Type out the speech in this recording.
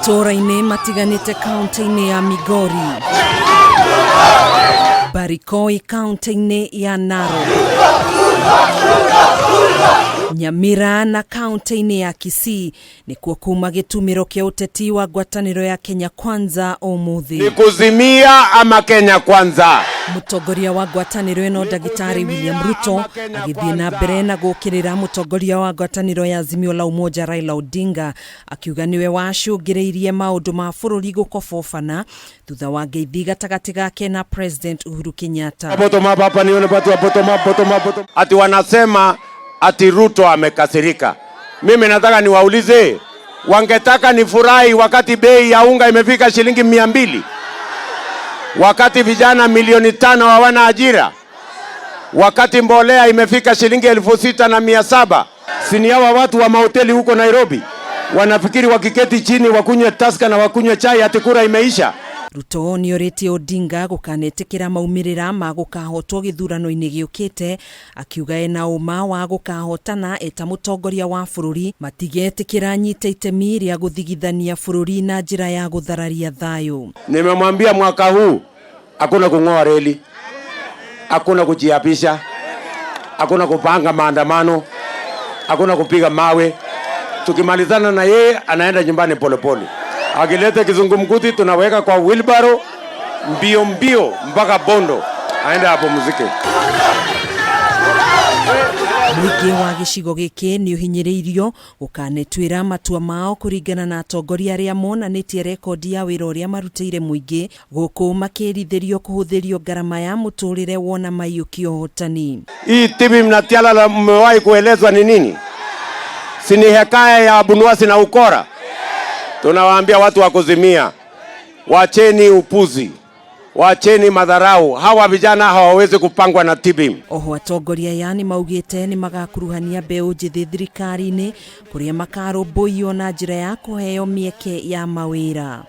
Matũũra-inĩ matiganĩte kaunti-inĩ ya Migori, Barikoi kaunti-inĩ ya Narok, Nyamira na kaunti-inĩ ya Kisii nĩkuo kuma gĩtumĩro kĩa ũteti wa ngwatanĩro ya Kenya Kwanza ũmũthĩ. Ni kuzimia ama Kenya Kwanza? Mũtongoria wa ngwatanĩro ĩno Ndagĩtarĩ William Ruto agĩthiĩ na mbere na gũkĩrĩra mũtongoria wa ngwatanĩro ya Azimio la Umoja Raila Odinga, akiuga nĩwe wacũngĩrĩirie maũndũ ma bũrũri gũkobobana thutha wa ngeithi gatagatĩ gake na President Uhuru Kenyatta. Bottom up hapa nione watu wa bottom up, bottom up, bottom. Ati wanasema ati Ruto amekasirika. Mimi nataka niwaulize, wangetaka nifurahi wakati bei ya unga imefika shilingi 200, wakati vijana milioni 5 hawana ajira, wakati mbolea imefika shilingi 6,700? Si ni hawa watu wa mahoteli huko Nairobi wanafikiri wakiketi chini wakunywe Tusker na wakunywe chai ati kura imeisha? Ruto nĩorĩtie Odinga gũkanetĩkĩra maumĩrĩra ma gũkahotwo gĩthurano-inĩ gĩũkĩte, akiuga ena ũma wa gũkahotana eta mũtongoria wa bũrũri, matigetĩkĩra nyite itemi rĩa gũthigithania bũrũri na njĩra ya gũthararia thayũ. Nimemwambia mwaka huu hakuna kung'oa reli, hakuna kujiapisha, hakuna kupanga maandamano, hakuna kupiga mawe. Tukimalizana na yeye anaenda nyumbani polepole. Akileta kizungumkuti tunaweka kwa wheelbarrow mbio mbio mpaka Bondo aende apumzike. Mũingĩ wa gĩcigo gĩkĩ nĩ ũhinyĩrĩirio gũkanetuĩra matua mao kũringana na atongoria arĩa monanĩtie rekondi ya wĩra ũrĩa marutĩire mũingĩ, gũkũ makĩrithĩrio kũhũthĩrio ngarama ya mũtũrĩre wona maiyũkia ũhotani. Hii TBIM na Tialala mmewahi kuelezwa ni nini? Si ni hekaya ya Abunuwasi na ukora? Tunawaambia watu wa kuzimia, wacheni upuzi, wacheni madharau. Hawa vijana hawawezi kupangwa na TBIM. Oho atongoria aya nĩ maugĩte nĩ magakuruhania mbeũ njĩthĩ thirikari-inĩ kũrĩa makarũmbũiyo na njĩra ya kũheo mĩeke ya mawĩra.